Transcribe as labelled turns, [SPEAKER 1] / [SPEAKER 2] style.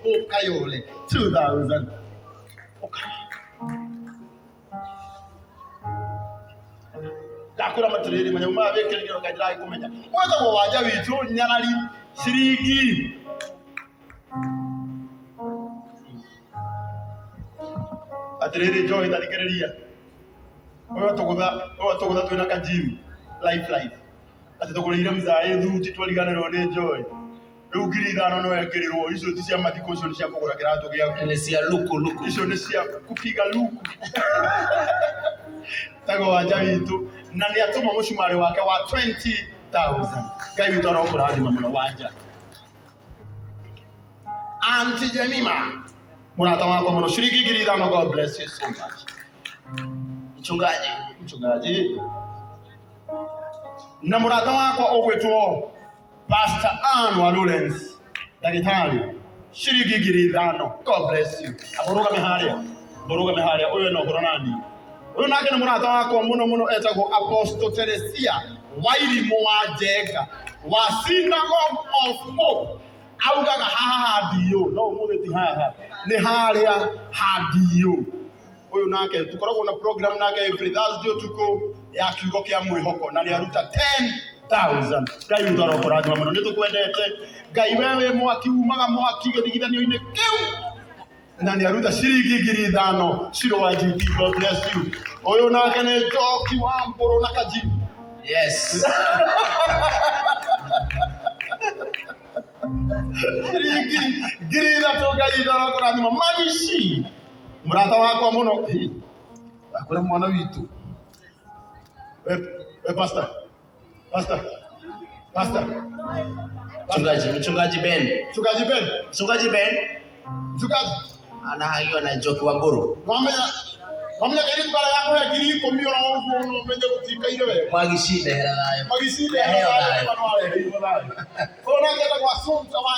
[SPEAKER 1] Hope Kayole 2000. Ũka. Ndakwĩra matirĩrĩ manyamũ maya wĩkĩrĩire ũka ndĩragĩkũmenya. Wetagwo wanja witũ nyarari ciringi. Atĩrĩrĩ njohi ta thikĩrĩria. Ũyũ atũgũtha, ũyũ atũgũtha twĩna kajimu life life. Atĩ tũgũrĩire mzaĩ thuti twariganĩrwo nĩ njohi. Rĩu 5,000 no ekĩrĩrwo, icio ti cia mathiko, icio nĩ cia kũgũra kĩratũ gĩaku.
[SPEAKER 2] Nĩ cia luku luku.
[SPEAKER 1] Icio nĩ cia kupiga luku. Tago wanja witũ na nĩ atũma mũcumarĩ wake wa 20,000. Ngai witũ arokũrathima mũno wanja. Auntie Jemima mũrata wakwa mũno ciringi 5,000. God bless you so much.
[SPEAKER 2] Mchungaji.
[SPEAKER 1] Mchungaji na mũrata wakwa ũgwĩtwo Pastor Ann wa Lawrence ndagĩtarĩ ciringi 5,000. God bless you. Mũrũgame harĩa, mũrũgame harĩa, ũyũ ena ũhoro nani. Ũyũ nake nĩ mũrata wakwa mũno mũno, etagwo Apostle Teresia Wairimũ wa Njenga wa Synagogue of Hope. Augaga haha handiũ, no ũmũthĩ ti haha, nĩ harĩa handiũ. Ũyũ nake tũkoragwo na program nake every Thursday ũtukũ ya kiugo kĩa mwĩhoko na nĩ aruta 10,000. Ngai witũ arokũrathima mũno, nĩ tũkwendete Ngai. We wĩ mwaki umaga mwaki gĩthigithanio-inĩ kĩu na nĩ aruta ciringi 5,000. Ciro wa GT, God bless you. Ũyũ nake nĩ Njoki wa Mbũrũ na Kaji.
[SPEAKER 2] Yes.
[SPEAKER 1] Ciringi 3,000. Ngai witũ arokũrathima. Magici mũrata wakwa mũno. Hĩ, akwĩra mwana witũ. We pastor, pastor, pastor.
[SPEAKER 2] Mchungaji, mchungaji Ben.
[SPEAKER 1] Mchungaji Ben.
[SPEAKER 2] Mchungaji Ben
[SPEAKER 1] Mchungaji
[SPEAKER 2] anahagiwa na Njoki wa Mburu.
[SPEAKER 1] Wamenya, wamenya kairĩtu karĩa gakũhe 10,000 oro ũguo no ũmenye gũtikaire wega.
[SPEAKER 2] Magici ndehera thayũ.
[SPEAKER 1] Magici
[SPEAKER 2] Ndehera
[SPEAKER 1] ndehera
[SPEAKER 2] thayũ.
[SPEAKER 1] thayũ. Ũyũ nake etagwo Assumpta wa